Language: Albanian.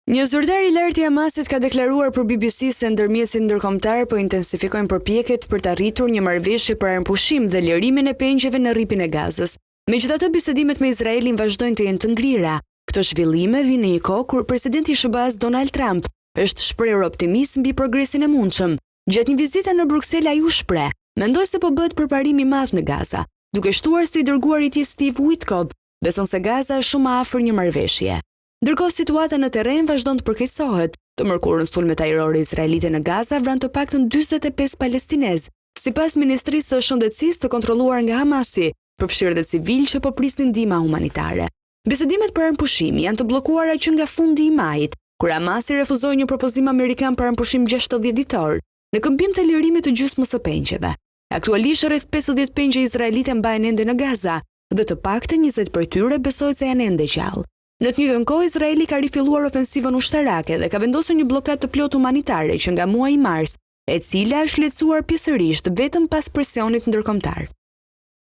Një zyrtar i lartë i Hamasit ka deklaruar për BBC se ndërmjetësit ndërkombëtarë po intensifikojnë përpjekjet për të arritur një marrëveshje për armëpushim dhe lirimin e pengjeve në Rripin e Gazës. Megjithatë, bisedimet me Izraelin vazhdojnë të jenë të ngrira. Këto zhvillime vijnë në një kohë kur presidenti i SHBA-së Donald Trump është shprehur optimist mbi progresin e mundshëm. Gjatë një vizite në Bruksel ai u shpreh, Mendoj se po bëhet përparim i madh në Gaza, duke shtuar se i dërguari i tij Steve Witkoff beson se Gaza është shumë më afër një marrëveshjeje. Ndërkohë situata në terren vazhdon të përkeqësohet. Të mërkurën sulmet ajrore izraelite në Gaza vranë të paktën 45 palestinezë, sipas Ministrisë së Shëndetësisë të kontrolluar nga Hamasi, përfshirë dhe civilë që po prisnin ndihma humanitare. Bisedimet për armëpushim janë të bllokuara që nga fundi i majit, kur Hamasi refuzoi një propozim amerikan për armëpushim 60 ditor, në këmbim të lirimit të gjysmës së pengjeve. Aktualisht rreth 50 pengje izraelite mbahen ende në Gaza dhe të paktën 20 prej tyre besohet se janë ende gjallë. Në të njëjtën kohë, Izraeli ka rifilluar ofensivën ushtarake dhe ka vendosur një bllokadë të plotë humanitare që nga muaji mars, e cila është lehtësuar pjesërisht vetëm pas presionit ndërkombëtar.